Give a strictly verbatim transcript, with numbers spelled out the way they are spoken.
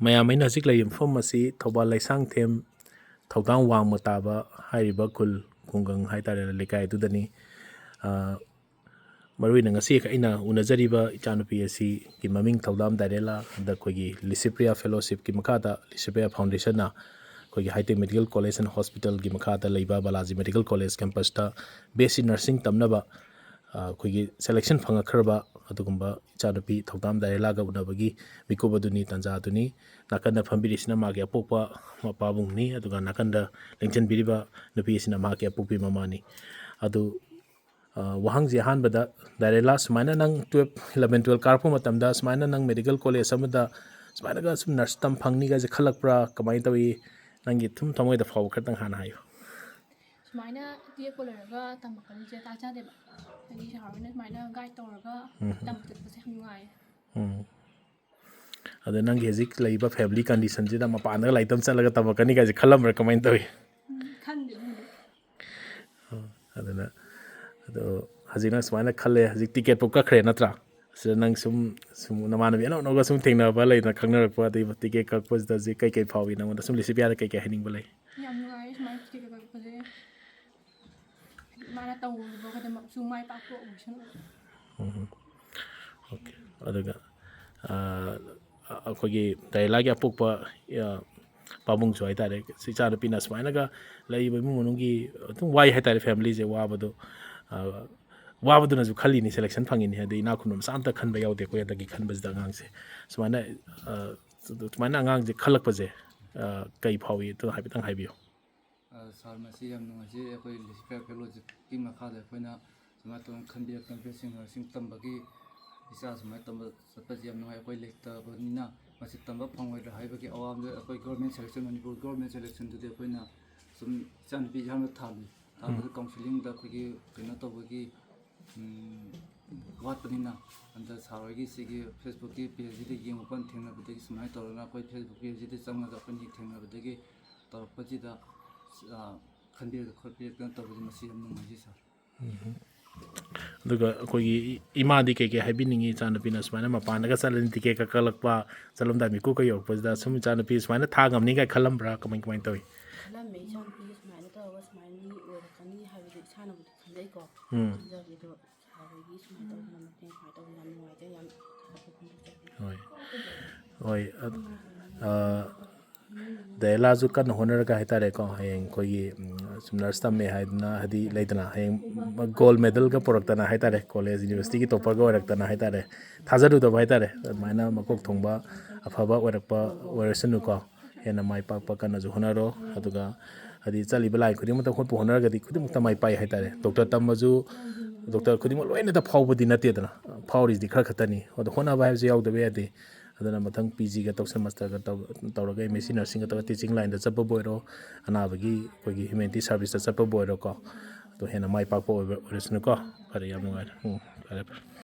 ꯃꯌꯥꯝ, ꯑꯩꯅ ꯍꯧꯖꯤꯛ ꯂꯩꯔꯤꯕ ꯃꯐꯝ ꯑꯁꯤ ꯊꯧꯕꯥꯜ ꯂꯩꯁꯥꯡꯊꯦꯝ ꯊꯧꯗꯥꯡ ꯋꯥꯡꯃ ꯇꯥꯕ ꯍꯥꯏꯔꯤꯕ ꯈꯨꯜ, ꯈꯨꯡꯒꯪ ꯍꯥꯏꯇꯥꯔꯦ, ꯂꯩꯀꯥꯏ ꯑꯗꯨꯗꯅꯤ꯫ ꯑ, ꯃꯔꯨꯑꯣꯏꯅ ꯉꯁꯤ ꯑꯩꯅ ꯎꯅꯖꯔꯤꯕ ꯏꯆꯥꯅꯨꯄꯤ ꯑꯁꯤꯒꯤ ꯃꯃꯤꯡ ꯊꯧꯗꯥꯝ ꯗꯥꯏꯔꯦꯂꯥ꯫ ꯍꯟꯗꯛ ꯑꯩꯈꯣꯏꯒꯤ ꯂꯤꯁꯤꯄ꯭ꯔꯤꯌꯥ ꯐꯦꯂꯣꯁꯤꯞꯀꯤ ꯃꯈꯥꯗ, ꯂꯤꯁꯤꯄ꯭ꯔꯤꯌꯥ ꯐꯥꯎꯟꯗꯦꯁꯟꯅ ꯑꯩꯈꯣꯏꯒꯤ ꯍꯥꯏꯇꯦꯛ ꯃꯦꯗꯤꯀꯦꯜ ꯀꯣꯂꯦꯖ ꯑꯦꯟ ꯍꯣꯁꯄꯤꯇꯥꯜꯒꯤ ꯃꯈꯥꯗ ꯂꯩꯕ ꯕꯥꯂꯥꯖꯤ ꯃꯦꯗꯤꯀꯦꯜ ꯀꯣꯂꯦꯖ ꯀꯦꯝꯄꯁꯇ ꯕꯤ ꯑꯦꯁ ꯁꯤ ꯅꯔꯁꯤꯡ ꯇꯝꯅꯕ, ꯑ, ꯑꯩꯈꯣꯏꯒꯤ ꯁꯦꯂꯦꯛꯁꯟ ꯐꯪꯉꯛꯈ꯭ꯔꯕ ꯑꯗꯨꯒꯨꯝꯕ ꯏꯆꯥꯅꯨꯄꯤ ꯊꯧꯗꯥꯝ ꯗꯥꯏꯔꯦꯂꯥꯒ ꯎꯅꯕꯒꯤ ꯃꯤꯀꯨꯞ ꯑꯗꯨꯅꯤ, ꯇꯥꯟꯖꯥ ꯑꯗꯨꯅꯤ꯫ ꯅꯥꯀꯟꯗ ꯐꯝꯕꯤꯔꯤꯁꯤꯅ ꯃꯥꯒꯤ ꯑꯄꯣꯛꯄ ꯃꯄꯥꯕꯨꯡꯅꯤ, ꯑꯗꯨꯒ ꯅꯥꯀꯟꯗ ꯂꯦꯡꯁꯤꯟꯕꯤꯔꯤꯕ ꯅꯨꯄꯤ ꯑꯁꯤꯅ ꯃꯍꯥꯛꯀꯤ ꯑꯄꯣꯛꯄꯤ ꯃꯃꯥꯅꯤ꯫ ꯑꯗꯨ, ꯑ, ꯋꯥꯍꯪꯁꯤ ꯑꯍꯥꯟꯕꯗ, ꯗꯥꯏꯔꯦꯂꯥ, ꯁꯨꯃꯥꯏꯅ ꯅꯪ ꯇꯨꯌꯦꯜꯞ, ꯏꯂꯚꯦꯟ, ꯇꯨꯌꯦꯜꯞ ꯀꯥꯔꯛꯄ ꯃꯇꯝꯗ ꯁꯨꯃꯥꯏꯅ ꯅꯪ ꯃꯦꯗꯤꯀꯦꯜ ꯀꯣꯂꯦꯖ ꯑꯃꯗ ꯁꯨꯃꯥꯏꯅꯒ ꯁꯨꯝ ꯅꯔꯁ ꯇꯝ ꯐꯪꯅꯤꯒꯁꯦ ꯈꯜꯂꯛꯄ꯭ꯔꯥ? ꯀꯃꯥꯏꯅ ꯇꯧꯏ? ꯅꯪꯒꯤ ꯁꯨꯝ ꯊꯃꯣꯏꯗ ꯐꯥꯎꯕ ꯈꯔꯇꯪ ꯍꯥꯟꯅ ꯍꯥꯏꯌꯨ꯫ ꯁꯨꯃꯥꯏꯅ ꯇꯨꯌꯦꯜꯞꯀ ꯂꯣꯏꯔꯒ ꯇꯝꯃꯛꯀꯅꯤꯁꯦ ꯇꯥꯖꯗꯦꯕ꯫ ꯍꯥꯏꯗꯤ ꯁꯥꯔ ꯍꯣꯏꯅ ꯁꯨꯃꯥꯏꯅ ꯒꯥꯏꯗ ꯇꯧꯔꯒ ꯎꯝ꯫ ꯇꯝꯕ ꯆꯠꯄꯁꯦ ꯌꯥꯝ ꯅꯨꯡꯉꯥꯏꯌꯦ꯫ ꯎꯝ꯫ ꯑꯗꯣ ꯅꯪꯒꯤ ꯍꯧꯖꯤꯛ ꯂꯩꯔꯤꯕ ꯐꯦꯃꯤꯂꯤ ꯀꯟꯗꯤꯁꯟꯁꯤꯗ ꯃꯄꯥꯟꯗꯒ ꯂꯥꯏꯔꯤꯛ ꯇꯝ ꯆꯠꯂꯒ ꯇꯝꯃꯛꯀꯅꯤ ꯀꯥꯏꯁꯦ ꯈꯜꯂꯝꯕ꯭ꯔꯥ? ꯀꯃꯥꯏꯅ ꯇꯧꯏ? ꯎꯝ, ꯈꯟꯗꯦ ꯑꯗꯨꯕꯨꯗꯤ꯫ ꯑꯣ, ꯑꯗꯨꯅ, ꯑꯗꯣ ꯍꯧꯖꯤꯛ ꯅꯪ ꯁꯨꯃꯥꯏꯅ ꯈꯜꯂꯦ, ꯍꯧꯖꯤꯛ ꯇꯤꯀꯦꯠ ꯐꯥꯎ ꯀꯛꯈ꯭ꯔꯦ ꯅꯠꯇ꯭ꯔꯥ? ꯁꯤꯗ ꯅꯪ ꯁꯨꯝ, ꯁꯨꯝ ꯅꯃꯥꯟꯅꯕꯤ ꯑꯅꯧ ꯑꯅꯧꯕ ꯁꯨꯝ ꯊꯦꯡꯅꯕ ꯂꯩꯗꯅ, ꯈꯪꯅꯔꯛꯄ, ꯑꯗꯩ ꯇꯤꯀꯦꯠ ꯀꯛꯄꯁꯤꯗ ꯍꯧꯖꯤꯛ ꯀꯩꯀꯩ ꯐꯥꯎꯏ ꯅꯉꯣꯟꯗ? ꯁꯨꯝ ꯂꯤꯁꯤꯄ꯭ꯔꯤꯌꯥꯗ ꯀꯩꯀꯩ ꯍꯥꯏꯅꯤꯡꯕ ꯂꯩ? ꯌꯥꯝ ꯅꯨꯡꯉꯥꯏꯌꯦ ꯁꯨꯃꯥꯏꯅ ꯇꯤꯀꯦꯠ ꯀꯛꯄꯁꯦ꯫ ꯃꯥꯅ ꯇꯧꯔꯤꯕ ꯈꯨꯗꯤꯡꯃꯛꯁꯨ ꯃꯥꯏ ꯄꯥꯛꯄ ꯑꯣꯏꯁꯅꯨ꯫ ꯎꯝ꯫ ꯑꯣꯀꯦ꯫ ꯑꯗꯨꯒ, ꯑ, ꯑꯩꯈꯣꯏꯒꯤ ꯗꯥꯏꯔꯦꯂꯥꯒꯤ ꯑꯄꯣꯛꯄ, ꯑ, ꯄꯥꯕꯨꯡꯁꯨ ꯍꯥꯏꯇꯥꯔꯦ, ꯏꯆꯥꯅꯨꯄꯤꯅ ꯁꯨꯃꯥꯏꯅꯒ ꯂꯩꯔꯤꯕ ꯏꯃꯨꯡ ꯃꯅꯨꯡꯒꯤ ꯑꯗꯨꯝ ꯋꯥꯏ ꯍꯥꯏꯇꯥꯔꯦ, ꯐꯦꯃꯤꯂꯤꯁꯦ ꯋꯥꯕꯗꯣ, ꯑ, ꯋꯥꯕꯗꯨꯅꯁꯨ ꯈꯜꯂꯤꯅꯤ, ꯁꯦꯂꯦꯛꯁꯟ ꯐꯪꯉꯤꯅꯤ, ꯍꯥꯏꯗꯤ ꯏꯅꯥꯛ ꯈꯨꯟꯕ ꯃꯆꯥ ꯑꯝꯇ ꯈꯟꯕ ꯌꯥꯎꯗꯦ ꯑꯩꯈꯣꯏ ꯍꯟꯗꯛꯀꯤ ꯈꯟꯕꯁꯤꯗ ꯑꯉꯥꯡꯁꯦ꯫ ꯁꯨꯃꯥꯏꯅ, ꯑ, ꯁꯨꯃꯥꯏꯅ ꯑꯉꯥꯡꯁꯦ ꯈꯜꯂꯛꯄꯁꯦ, ꯑ, ꯀꯩ ꯐꯥꯎꯏ? ꯑꯗꯨ ꯍꯥꯏꯐꯦꯠꯇꯪ ꯍꯥꯏꯕꯤꯌꯨ꯫ ꯑ, ꯁꯥꯔ, ꯃꯁꯤ ꯌꯥꯝ ꯅꯨꯡꯉꯥꯏꯖꯩ꯫ ꯑꯩꯈꯣꯏ ꯂꯤꯁꯤꯄ꯭ꯔꯤꯌꯥ ꯐꯦꯂꯣꯁꯤꯞꯀꯤ ꯃꯈꯥꯗ ꯑꯩꯈꯣꯏꯅ ꯁꯨꯃꯥꯏꯅ ꯇꯧꯅ ꯈꯟꯕꯤꯔꯛꯇꯅ ꯕꯤ ꯑꯦꯁ ꯁꯤ ꯅꯔꯁꯤꯡ ꯇꯝꯕꯒꯤ ꯏꯆꯥ ꯁꯨꯃꯥꯏꯅ ꯇꯝꯕ ꯆꯠꯄꯁꯤ ꯌꯥꯝ ꯅꯨꯡꯉꯥꯏ꯫ ꯑꯩꯈꯣꯏ ꯂꯩꯇꯕꯅꯤꯅ ꯃꯁꯤ ꯇꯝꯕ ꯐꯪꯉꯣꯏꯗ꯭ꯔꯥ ꯍꯥꯏꯕꯒꯤ ꯑꯋꯥꯕꯗ ꯑꯩꯈꯣꯏ ꯒꯣꯔꯃꯦꯟ ꯁꯦꯂꯦꯛꯁꯟ, ꯃꯅꯤꯄꯨꯔ ꯒꯣꯔꯃꯦꯟ ꯁꯦꯂꯦꯛꯁꯟꯗꯨꯗꯤ ꯑꯩꯈꯣꯏꯅ ꯁꯨꯝ ꯏꯆꯥꯅꯨꯄꯤ ꯑꯍꯥꯟꯕ ꯊꯥꯕꯅꯤ꯫ ꯊꯥꯕꯗ ꯎꯝ꯫ ꯀꯥꯎꯟꯁꯤꯂꯤꯡꯗ ꯑꯩꯈꯣꯏꯒꯤ ꯀꯩꯅꯣ ꯇꯧꯕꯒꯤ, ꯎꯝ, ꯋꯥꯠꯄꯅꯤꯅ, ꯍꯟꯗꯛ ꯁꯥꯔ ꯍꯣꯏꯒꯤ ꯁꯤꯒꯤ ꯐꯦꯁꯕꯨꯛꯀꯤ ꯄꯦꯖꯁꯤꯗ ꯌꯦꯡꯉꯨꯀꯥꯟ ꯊꯦꯡꯅꯕꯗꯒꯤ ꯁꯨꯃꯥꯏꯅ ꯇꯧꯔꯒ ꯑꯩꯈꯣꯏ ꯐꯦꯁꯕꯨꯛ ꯄꯦꯖꯁꯤꯗ ꯆꯪꯉꯒ ꯑꯩꯈꯣꯏꯅꯤ ꯊꯦꯡꯅꯕꯗꯒꯤ ꯇꯧꯔꯛꯄꯁꯤꯗ, ꯑ, ꯈꯟꯕꯤꯔꯒ ꯈꯣꯠꯄꯤꯔꯛꯇꯅ ꯇꯧꯕꯁꯤ ꯃꯁꯤ ꯌꯥꯝ ꯅꯨꯡꯉꯥꯏꯖꯩ ꯁꯥꯔ꯫ ꯎꯝ꯫ ꯑꯗꯨꯒ ꯑꯩꯈꯣꯏꯒꯤ ꯏꯃꯥꯗꯤ ꯀꯩꯀꯩ ꯍꯥꯏꯕꯤꯅꯤꯡꯉꯤ? ꯏꯆꯥꯅꯨꯄꯤꯅ ꯁꯨꯃꯥꯏꯅ ꯃꯄꯥꯟꯗꯒ ꯆꯠꯂꯅꯤ, ꯇꯤꯀꯦꯠꯀ ꯀꯛꯂꯛꯄ, ꯆꯠꯂꯝꯗꯥꯏ ꯃꯤꯀꯨꯞꯀ ꯌꯧꯔꯛꯄꯁꯤꯗ ꯁꯨꯝ ꯏꯆꯥꯅꯨꯄꯤ ꯁꯨꯃꯥꯏꯅ ꯊꯥ ꯉꯝꯅꯤ ꯀꯥꯏ ꯈꯜꯂꯝꯕ꯭ꯔꯥ? ꯀꯃꯥꯏ, ꯀꯃꯥꯏꯅ ꯇꯧꯏ? ꯈꯜꯂꯝꯃꯦ, ꯏꯆꯥꯅꯨꯄꯤꯁꯦ ꯁꯨꯃꯥꯏꯅ ꯇꯧꯔꯒ ꯁꯨꯃꯥꯏꯅ ꯃꯤ ꯑꯣꯏꯔꯛꯀꯅꯤ ꯍꯥꯏꯕꯗꯣ ꯏꯁꯥꯅꯕꯨꯗꯤ ꯈꯟꯖꯩꯀꯣ꯫ ꯎꯝ꯫ ꯈꯟꯖꯕꯗꯣ ꯁꯥꯔ ꯍꯣꯏꯒꯤ ꯁꯨꯃꯥꯏꯅ ꯇꯧꯗꯅ ꯃꯇꯦꯡ ꯁꯨꯃꯥꯏꯅ ꯇꯧꯗꯅ ꯌꯥꯝ ꯅꯨꯡꯉꯥꯏꯖꯩ, ꯌꯥꯝ ꯊꯥꯒꯠꯄ ꯐꯣꯡꯗꯣꯛꯆꯔꯤ꯫ ꯍꯣꯏ꯫ ꯍꯣꯏ꯫ ꯑ, ꯑ, ꯗꯌꯂꯥꯁꯨ ꯀꯟꯅ ꯍꯣꯠꯅꯔꯒ ꯍꯥꯏꯇꯥꯔꯦꯀꯣ, ꯍꯌꯦꯡ ꯑꯩꯈꯣꯏꯒꯤ, ꯎꯝ, ꯁꯨꯝ ꯅꯔꯁ ꯇꯝꯃꯦ ꯍꯥꯏꯗꯅ, ꯍꯥꯏꯗꯤ ꯂꯩꯗꯅ, ꯍꯌꯦꯡ ꯒꯣꯜ ꯃꯦꯗꯜꯒ ꯄꯨꯔꯛꯇꯅ ꯍꯥꯏꯇꯥꯔꯦ, ꯀꯣꯂꯦꯖ ꯌꯨꯅꯤꯚꯔꯁꯤꯇꯤꯒꯤ ꯇꯣꯞꯄꯔꯒ ꯑꯣꯏꯔꯛꯇꯅ ꯍꯥꯏꯇꯥꯔꯦ, ꯊꯥꯖꯔꯨꯗꯕ ꯍꯥꯏꯇꯥꯔꯦ, ꯑꯗꯨꯃꯥꯏꯅ ꯃꯀꯣꯛ ꯊꯣꯡꯕ ꯑꯐꯕ ꯑꯣꯏꯔꯛꯄ ꯑꯣꯏꯔꯁꯅꯨꯀꯣ꯫ ꯍꯦꯟꯅ ꯃꯥꯏ ꯄꯥꯛꯄ ꯀꯟꯅꯁꯨ ꯍꯣꯠꯅꯔꯣ꯫ ꯑꯗꯨꯒ ꯍꯥꯏꯗꯤ ꯆꯠꯂꯤꯕ ꯂꯥꯏꯟ ꯈꯨꯗꯤꯡꯃꯛꯇ ꯍꯣꯠꯄꯨ ꯍꯣꯠꯅꯔꯒꯗꯤ ꯈꯨꯗꯤꯡꯃꯛꯇ ꯃꯥꯏ ꯄꯥꯛꯏ ꯍꯥꯏꯇꯥꯔꯦ꯫ ꯗꯣꯛꯇꯔ ꯇꯝꯕꯁꯨ ꯗꯣꯛꯇꯔ ꯈꯨꯗꯤꯡꯃꯛ ꯂꯣꯏꯅꯗ ꯐꯥꯎꯕꯗꯤ ꯅꯠꯇꯦꯗꯅ, ꯐꯥꯎꯔꯤꯁꯤꯗꯤ ꯈꯔ ꯈꯛꯇꯅꯤ꯫ ꯑꯗꯣ ꯍꯣꯠꯅꯕ ꯍꯥꯏꯕꯁꯤ ꯌꯥꯎꯗꯕ ꯌꯥꯗꯦ꯫ ꯑꯗꯨꯅ ꯃꯊꯪ ꯄꯤ ꯖꯤꯒ ꯇꯧꯁꯟ ꯃꯥꯁꯇꯔꯒ ꯇꯧ-, ꯇꯧꯔꯒ ꯑꯦꯝ ꯑꯦꯁ ꯁꯤ ꯅꯔꯁꯤꯡꯒ ꯇꯧꯔꯒ ꯇꯤꯆꯤꯡ ꯂꯥꯏꯟꯗ ꯆꯠꯄꯕꯨ ꯑꯣꯏꯔꯣ, ꯑꯅꯥꯕꯒꯤ ꯑꯩꯈꯣꯏꯒꯤ ꯍ꯭ꯌꯨꯃꯦꯅꯤꯇꯤ ꯁꯥꯔꯚꯤꯁꯇ ꯆꯠꯄꯕꯨ ꯑꯣꯏꯔꯣꯀꯣ, ꯑꯗꯣ ꯍꯦꯟꯅ ꯃꯥꯏ ꯄꯥꯛꯄ ꯑꯣꯏꯕ ꯑꯣꯏꯔꯁꯅꯨꯀꯣ꯫ ꯐꯔꯦ, ꯌꯥꯝ ꯅꯨꯡꯉꯥꯏꯔꯦ꯫ ꯎꯝ, ꯐꯔꯦ, ꯐꯔꯦ꯫